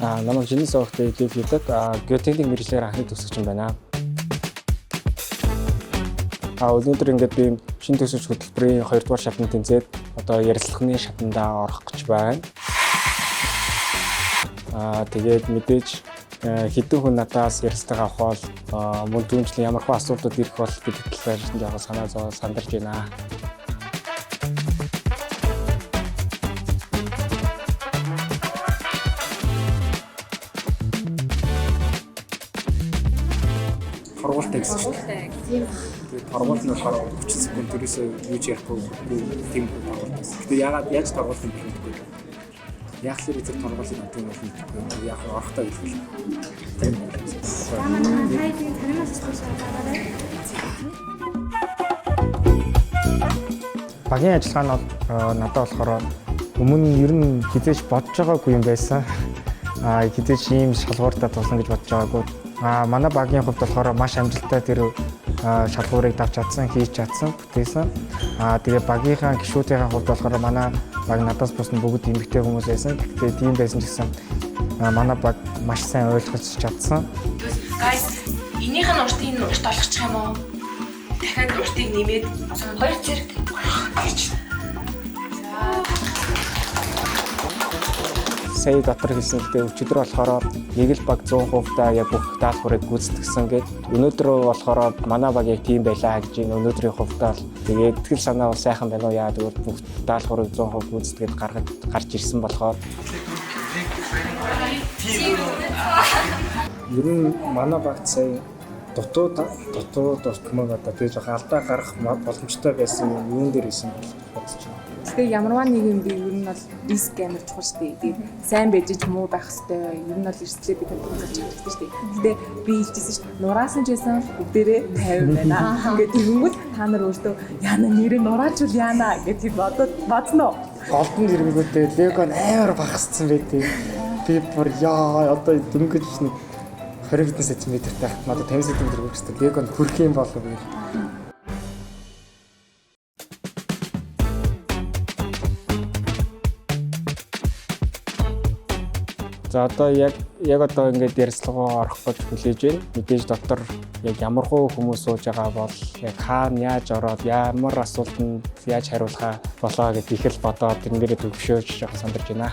Намайг Жинис Огтой Дэв гэдэг. Геотехник мэргэжлээр анхны төгсөгч юм байна. Өнөөдөр ингээд би шинэ төгсөгч хөтөлбөрийн 2 дугаар шатанд тэнцээд одоо ярилцлагын шатандаа орох гэж байна. Тэгээд мэдээж хэдэн хүн надаас ярилцлага авах бол мөн түншлэн ямар хөө асуудлууд ирэх бол гэдэг талаар жоохон санаа зовоо сандарч байна. Торгуултай гэсэн чинь. Тэгээд торгуул нь болохоор 30 секунд ерөөсөө юу ч ярихгүй тийм торгуул байсан. Гэтэ яагаад яаж торгуулсан бэ мэдэхгүй. Яг л тэр торгуулыг авдаг юм бол мэдэхгүй. Яг орохтой хэлбэл. Тийм. Багийн ажиллагаа нь бол надад болохоор өмнө ер нь хизээч бодож байгаагүй юм байсан. Хизээч ийм шалгууртаа тулсан гэж бодож байгаагүй. Манай багийн хувьд болохоор маш амжилттай тэр шалгуурыг давч чадсан, хийж чадсан, бүтээсэн. Тэгээ багийнхаа гишүүдийн хувьд болохоор манай баг надаас бусна бүгд эмэгтэй хүмүүс байсан. Гэхдээ тийм байсан ч гэсэн манай баг маш сайн ойлгож чадсан. Guys, энийх нь уртыг нь урт олгочих юм уу? Дахиад уртыг нэмээд хоёр зэрэг гэж. Сая дотор хэлсэн л дээ, өчигдөр болохоор нэг л баг 100% та яг бүх даалгаврыг гүйцэтгсэн гэд. Өнөөдөр болохоор манай баг яг тийм байлаа гэж энэ өнөөдрийн хувьдаа л тэгээд сэтгэл санаа бол сайхан байна уу яа тэгвэл бүх даалгаврыг 100% гүйцэтгээд гаргаж гарч ирсэн болохоор ер нь манай багт сая дутуу дутуу дутмаг одоо би жоохон алдаа гаргах боломжтой байсан юм юун дээр исэн бол бодож байна. Тэгээ ямарваа нэг юм би ер нь бол риск амар чухал шүү дээ. Тэгээд сайн байж ч муу байх хэвээр ер нь бол эрсдлээ бид нар тооцоолж чаддаг шүү дээ. Гэтэ би хэлжсэн шүү дээ. Нураасан ч байсан бүгдээрээ 50 байна. Ингээд тэгэнгүүт та нар өөртөө яана нэрээ нураачвал яана гэж тийм бодод бодно уу? Голдон зэрэнгүүтээ Лего нь амар багассан байдیں۔ Би бүр яа одоо дөнгөж нэг 20 хэдэн сантиметртэй хат надад 50 см хөрөх хэрэгтэй. Лего нь хөрөх юм болов уу? За одоо яг одоо ингээд ярилцлагаа орох гэж хүлээж байна. Мэдээж дотор яг ямар хуу хүмүүс сууж байгаа бол яг хаана яаж ороод ямар асуултанд яаж хариулахаа болоо гэдгийг их л бодоод тэрэн дээрээ төвшөөж жоохон сандарч байна.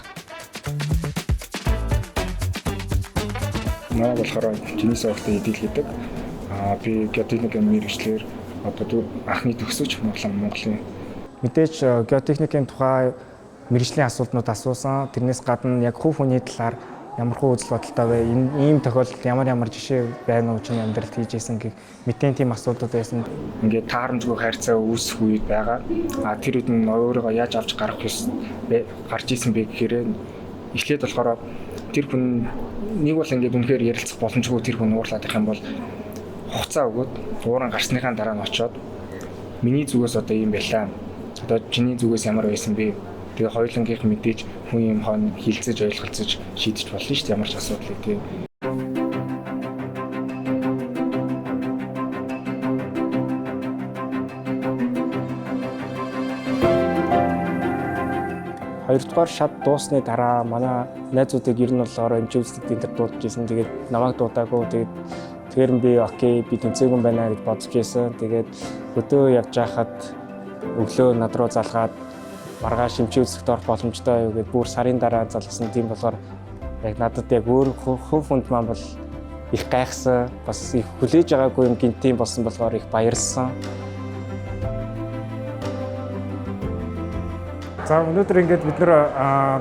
Манай болохоор Жинис Огтой эдэл гэдэг. Би геотехник мэргэжлээр одоо анхны төгсөөч Монголын. Мэдээж геотехникийн тухай мэргэжлийн асуултнууд асуусан. Тэрнээс гадна яг хувь хүний талаар ямар хуу үзэл бодолтой вэ? Энэ ийм тохиолдолд ямар ямар жишээ байна уу чиний амьдралд хийж исэн гэх мэтийн тийм асуудлууд байсан. Ингээд таарамжгүй хайрцаа үүсэх үед байгаа. Тэр үед нь өөрийгөө яаж авч гарах гарч исэн бэ гэхээр эхлээд болохоор тэр хүн нэг бол ингээд үнэхээр ярилцах боломжгүй тэр хүн уурлаад их юм бол хугацаа өгөөд ууран гарсныхаа дараа нь очиод миний зүгээс одоо ийм байлаа. Одоо чиний зүгээс ямар байсан бэ? Тэгээ хоёулангийнх мэдээж хүн юм хон хилцэж ойлголцож шийдэж болно шүү дээ ямар ч асуудлыг тий. Хоёрдугаар шат дуусны дараа манай найзуудыг ер нь болохоор эмчийн үзлэгт энэ төр дуудаж исэн. Тэгээд намайг дуудаагүй. Тэгээд тэгэхээр би окей би тэнцээгүй байна гэж бодож исэн. Тэгээд хөдөө явж байхад өглөө над руу залгаад маргааш эмчийн үзлэгт орох боломжтой юу гэдээ бүр сарын дараа залгасан. Тийм болохоор яг надад яг өөр хувь хүнд маань бол их гайхсан. Бас их хүлээж байгаагүй юм гинтийн болсон болохоор их баярлсан. За өнөөдөр ингээд бид нэр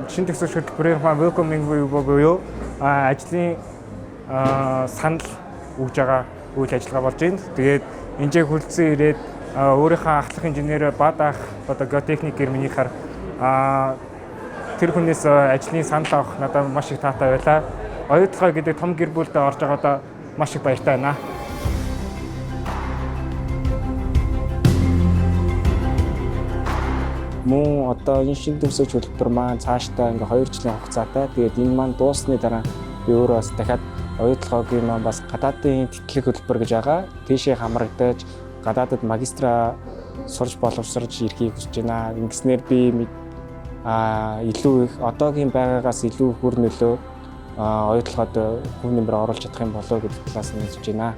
шинэ төгсөгч хөтөлбөрийн маань welcoming буюу ажлын санал өгж байгаа үйл ажиллагаа болж байна. Тэгээд энэ хүлцэн ирээд өөрийнхөө ахлах инженер Бад ах одоо геотехникээр минийхаар тэр хүнээс ажлын санал авах надад маш их таатай байлаа. Оюутлогоо гэдэг том гэр бүлдээ орж байгаадаа маш их баяртай байна. Мөн одоо энэ шинэ төгсөөч хөтөлбөр маань цаашдаа ингээ 2 жилийн хугацаатай. Тэгээд энэ маань дууссаны дараа би өөрөө бас дахиад оюутлогоогийн маань бас гадаадын тэтлэг хөтөлбөр гэж байгаа. Тийшээ хамрагдаж гадаадад магистра сурч боловсрож ирэхийг хүсэж байна. Ингэснээр би илүү их одоогийн байгаагаас илүү их үр нөлөө оюутлогод хувь нэмэр оруулж чадах юм болоо гэдэг талаас нь үзэж байна.